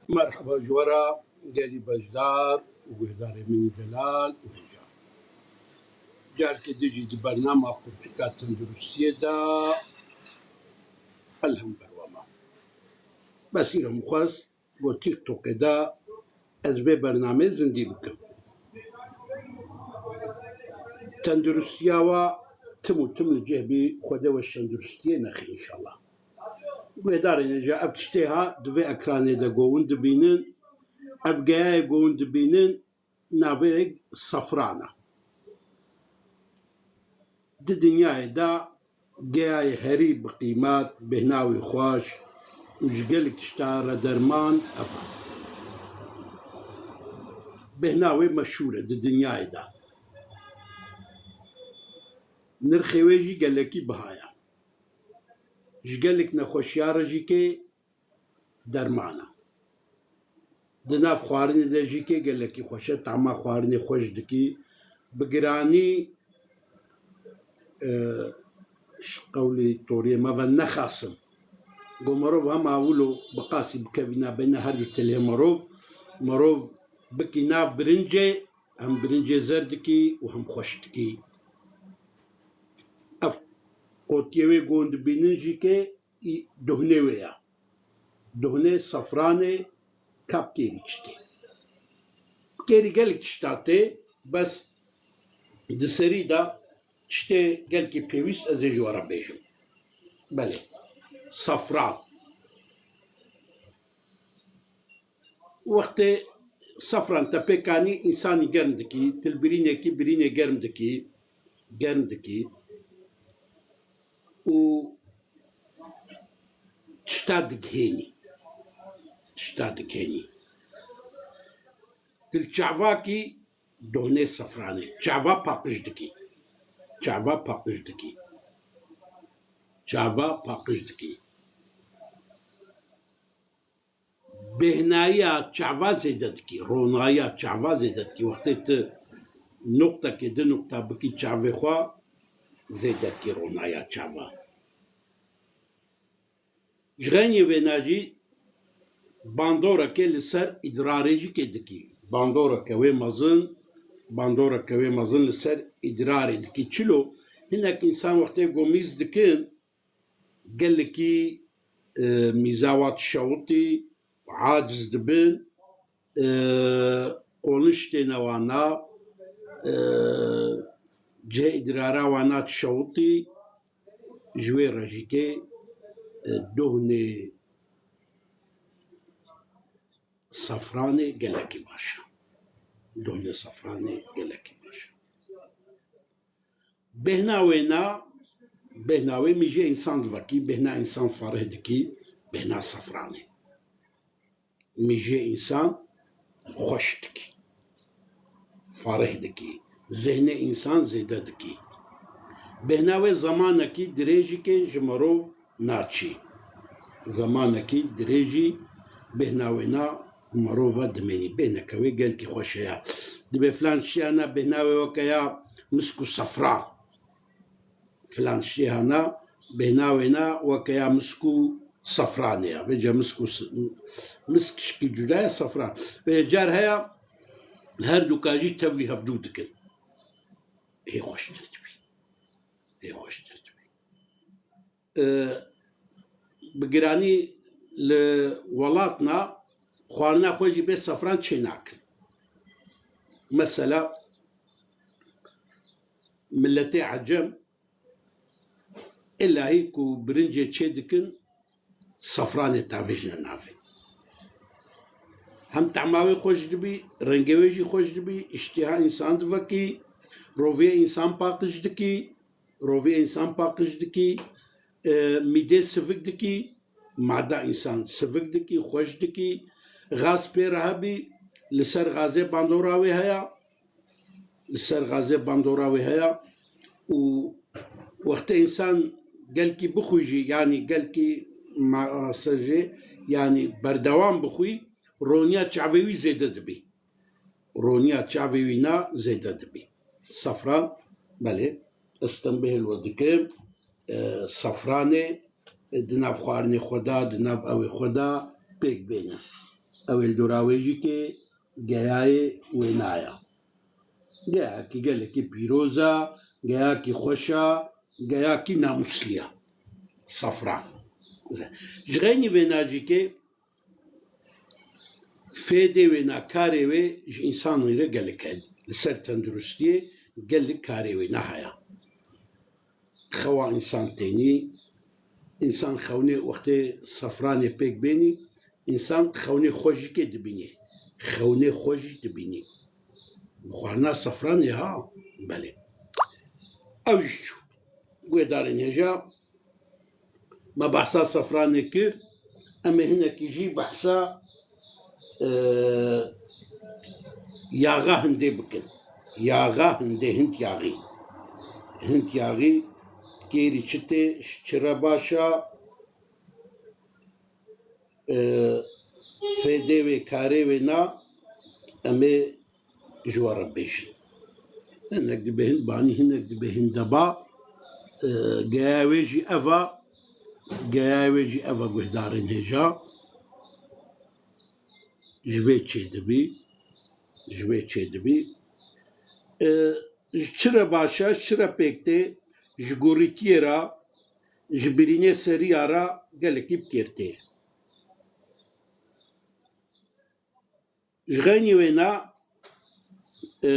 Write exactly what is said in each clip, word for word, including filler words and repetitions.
Merheba ji we re gelî beşdar û guhdarê min ê delal û hêja. Carkê din jî di bernama qurçika tenduristiyê de el hember we me. Besîr em xwest got TikTokê de ez vê bernameyê zindî bikim. Tenduristiya we tim û tim li cih bî, Xwedê we ji tenduristiyê nexê înşallah. Guhdarên hêja, ev tiştê ha di vê ekranê de ku hûn dibînin, ev geyayê ku hûn dibînin, navê safran e. Di dinyayê de geyayê herî bi qîmet, bêhna wê xweş û ji gelek tişta re derman ev e. Bêhna wê meşhûr e di dinyayê de. Nirxê wê jî gelekî biha ye. Ji gelek nexweşiya re jî kê derman e. Di nav xwarinê de jî kê gelekî xweş e, tama xwarinê xweş dikî. Bi giranî, e, ji qewlê toriyê me ve nexasim. Go merov hema wilo bi qasî bikevîna beyna her du tilhê merov, merov bikî nav birincê, hem birincê zer dikî û hem xweş dikî. Ev qotiyê wê ku hûn dibînin jî kê î duhnê wê ya. Duhnê, safranê, kapkê wî çi tê. Kêrî gelek tişta tê, bes di serî de tiştê gelkî pêwîst ez ê ji we re bêjim. Belê. Safran. Wextê safran te pêk anî, însanî germ dikî, til birînekî, birînê germ dikî, germ dikî û tişta digihênî. Tişta digihênî. Til çavakî, dohnê safranê. Çava paqij dikî. Çava paqij dikî. Çava paqij dikî. Bêhnayiya çava zêde dikî, ronayiya çava zêde dikî. Wextê tu nuqtekê, du nuqta bikî çavê xwe, zêde dikî ronayiya çava. Ji xeynî wêna jî bandoreke li ser îdrarê jî kê dikî. Bandoreke wê mezin, bandoreke wê mezin li ser îdrarê dikî. Çilo, hinek însan wextê ku mîz dikin, gelekî, e, mîza wa dişewitî, aciz dibin, e, qonij têne wana, e, cihê îdrara wana dişewitî, ji wê re jî kê, e, dohnê safranê gelekî baş e. Dohnê safranê gelekî baş e. Bêhna wêna, bêhna wê mîjê însan divekî, bêhna însan fareh dikî, bêhna safranê. Mîjê însan xweş dikî, fareh dikî, zihnê însan zêde dikî. Bêhna wê zemanekî dirêjî kê ji mirov naçî. Zemanekî dirêjî bêhna wêna mirova dimênî. Bêhneke wê gelkî xweş heye. Dibê filan tiştê hene bêhna wê weke ya misk û safran. Filan tiştê hene bêhna wêna weke ya misk û safranê ya. Vêca misk û s-, misk tişkî cuda ye, safran. Vê car heye her duka jî tevlî hevdû dikin. Hê xweştir dibî. Hê xweştir dibî. E, bi giranî li welatna xwarina xwe jî bê safran çê nakin. Mesela, miletê Ecem, îlahî ku birincê çê dikin, safranê tavêjine navê. Hem tehma wê xweş dibî, rengê wê jî xweş dibî, îştîha însan divekî, roviyê însan paqij dikî, roviyê însan paqij dikî, e, mîdê sivik dikî, mada însan sivik dikî, xweş dikî, gaz pê re hebî, li ser gazê bandora wê heye, li ser gazê bandora wê heye û wextê însan gelkî bixwî jî, yanî gelkî ma-, se jê, yanî berdewam bixwî, roniya çavê wî zêde dibî. Roniya çavê wî na zêde dibî. Safran, belê, ez tenbihê li we dikim, e, safranê, e, di nav xwarinê xwe de, di nav ewê xwe de pêk bêne. Ew ê li dora wê jî ke geyayê wêna ya. Geyakî gelekî pîroz e, geyakî xweş e, geyakî namûslî ye. Safran. Ji xeynî wêna jî ke fêdê wêna karê wê ji însanê re gelek heye. Li ser tenduristiyê gelek karê wêna heye. Xewa însan tênî, însan xewnê wextê safranê pêk bênî, însan xewnê xwe jî kê dibînî. Xewnê xwe jî dibînî. Bi xwarina safranê ha, belê. Ew jî çû. Guhdarên hêja, me behsa safranê kir, em ê hinekî jî behsa, e, yaxa hindê bikin. Yaxa hindê, hind yaxî. Hind yaxî kêrî çi tê, ji çi re baş e, e, fêdê wê, karê wê na, em ê ji we re bêjin. Hinek dibe hindbanî, hinek dibe hindeba. E, geya wê jî ev a, geya wê jî ev a guhdarên hêja. Ji vê çêdibî, ji vê çêdibî. E, ji çi re baş e, ji çi re pêk tê, ji gorîtiyê re, ji birînê seriya re gelekî bi kêr tê. Ji xeynî wêna, e,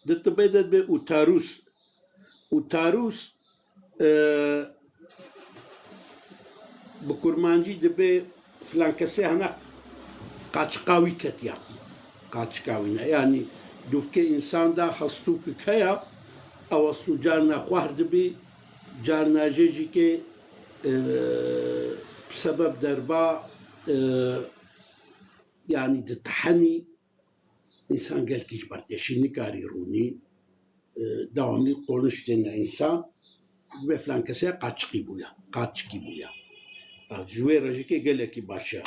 di tibê de dibe uterus. Uterus, e, bi kurmancî dibe filan kesê hene qaçiqa wî ketiya. Qaçiqa wî ne. Yanî dûvkê însan de hestûkek heye, ew hestû carna xwehr dibî, carna jê jî ke, e, bi sebeb derba, e, yanî ditihenî, însan gelkî ji ber tê, şî nikarî rûnî, e, dewamlî qoniştêne însan, dibe filan kesê qaçiqî bûye, qaçikî bûye. Ha, ji wê re jî ke gelekî baş e.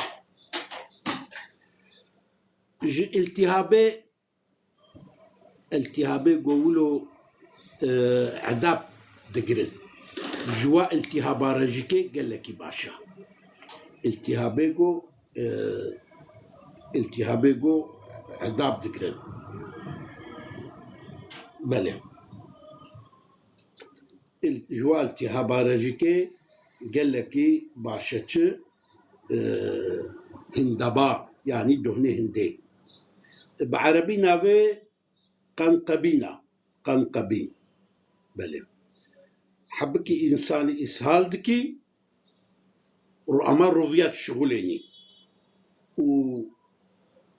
Ji îltîhabê, îltîhabê go wilo, e, edab digirin. Ji wa îltîhaba re jî ke gelekî baş e. Îltîhabê go, e, îltîhabê go edab digirin. Belê. Il-, ji wa îltîhaba re jî ke gelekî baş e çi, e, hindeba, yanî dohnê hindê. Bi erebî navê qenqebîn a. Qenqebîn. Belê. Hebikî însanî îshal dikî, ro-, ama roviya dişixulênî. Û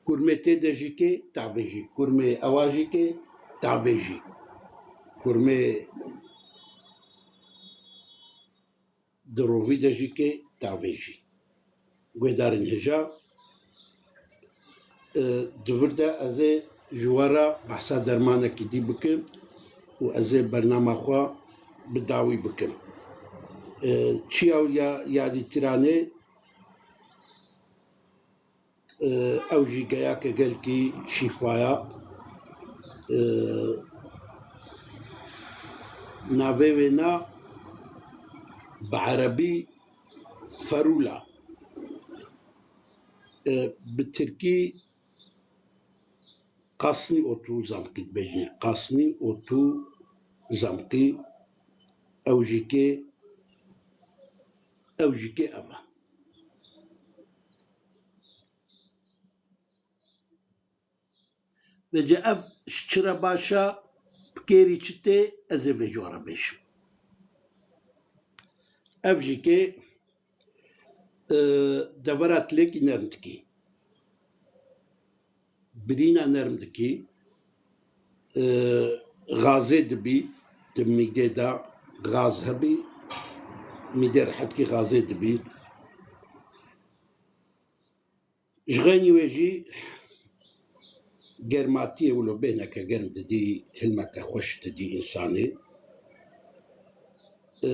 kurmê tê de jî ke tavêjî. Kurmê ewa jî ke tavêjî. Kurmê di rovî de jî ke tavêjî. Guhdarên hêja, e, di vir de ez ê ji we re behsa dermanekî dî bikim û ez ê bernama xwe bi dawî bikim. E, çiya ya yadîtiranê, e, ew jî geyake gelkî şîfa ya. E, navê wê na bi erebî ferûl a. E, bi tirkî qasnî otu zamkî dibêjin. Qasnî otu zamkî, ew jî ke, ew jî ke ev e. Vêce ev ji çi re baş e, bi kêrî çi tê, ez ê vê ji we re bêjim. Ev jî ke, e, devera tilekî nerm dikî. Birîna nerm dikî. E, gazê dibî, di mîdê de gaz hebî, mîdê rehetkî gazê dibî. Ji xeynî wê jî germatiyê wilo bêhneke germ didî, hilmeke xweş didî însanê. Ee,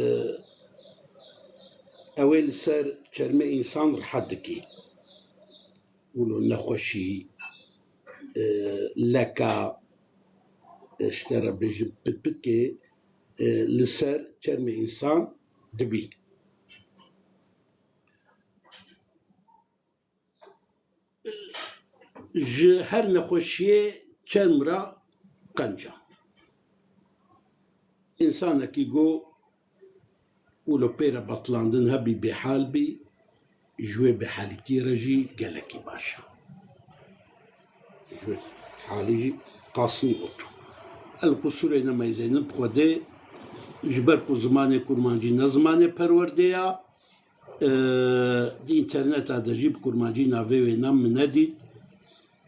ew ê li ser çermê însan rihet dikî. Wilo nexweşî, ee, leka, ee, ji te re bêjim pitpitkê, ee, li ser çermê însan dibî. Ji her nexweşiyê çerm re qenc e. Însanekî ku wilo pê re betlandin hebî, bêhal bî, ji wê bêhalîtiyê re jî gelekî baş e. Ji wê halî jî qasî otu. El qusûrê nemeyzênin bi Xwedê, ji ber ku zimanê kurmancî ne zimanê perwerdê ya, e, di înterneta de jî bi kurmancî navê wê ne min nedît,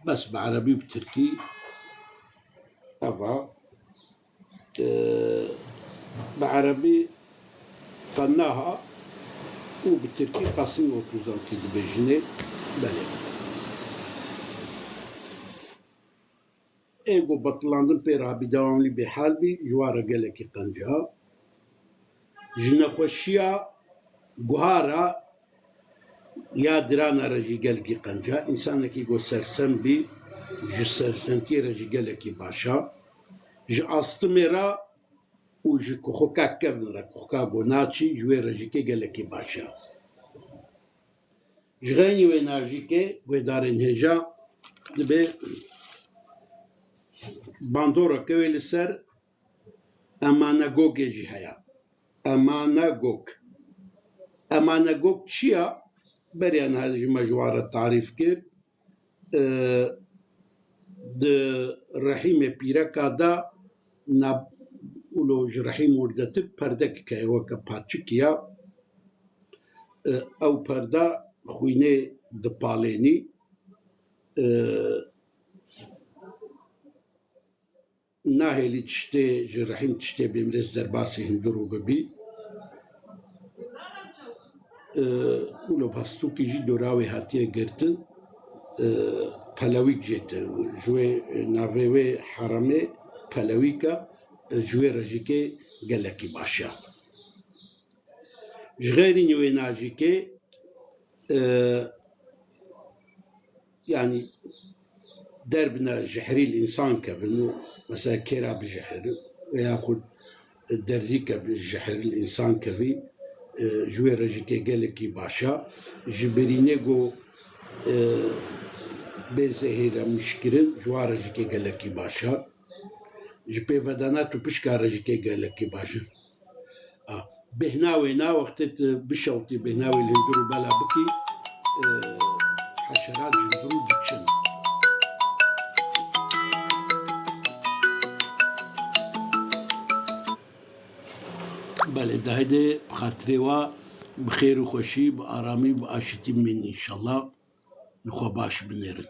bes bi erebî û bi tirkî, eva, e, bi erebî qe naha û bi tirkî qasî otu zankî dibêjinê. Belê. Ê ku betilandin pê re hebî, dewamlî bêhal bî, ji wan re gelekî qenc e. Ji nexweşiya guhara ya dirana re jî gelkî qenc e. Însanekî ku sersem bî, ji sersemtiyê re jî gelekî baş e. Ji astimê re û ji kuxika kevin re, kuxika ku naçî, ji wê re jî kê gelekî baş e. Ji xeynî wê najîkê guhdarên hêja dibe bandoreke wê li ser Emanegogê jî heye. Emanegog. Emanegog çi ya? Beriya niha ji me ji wan re tarîf kir. E, di rehîmê pîreka de na, ulo ji rehîm wirdetir perdek heye weke paçik ya. E, ew perda xwînê dipalênî. E, Nahêlî tiştê ji rehîm tiştê bêmirêz derbasî hundirû bibî. E, û lo pastûkî jî dora wê hatiye girtin. E, pelewîk jê te, ji wê navê wê heremê pelewîk e, e, ji wê re jî kê gelekî baş e. Ji xeyrî wê najîkê, e, yanî derbine jihirî li însan kevin û mesela kêra bijihir veya xwe derzîke bijihir li însan kevî, e, ji wê re jî kê gelekî baş e. Ji birînê ku, e, bê zehîremişkirin, ji wan re jî kê gelekî baş e. Ji pêvedana tûpişka re jî kê gelekî baş e. A, bêhna wê na wextê tu bişewtî, bêhna wê li hundir û bela bikî, e, heşerat ji hundirû diçin. Belê, dahêdê bi xatirê wa, bi xêr û xweşî, bi aramî, bi aşîtî bimînin înşallah. Li xwe baş binêrin.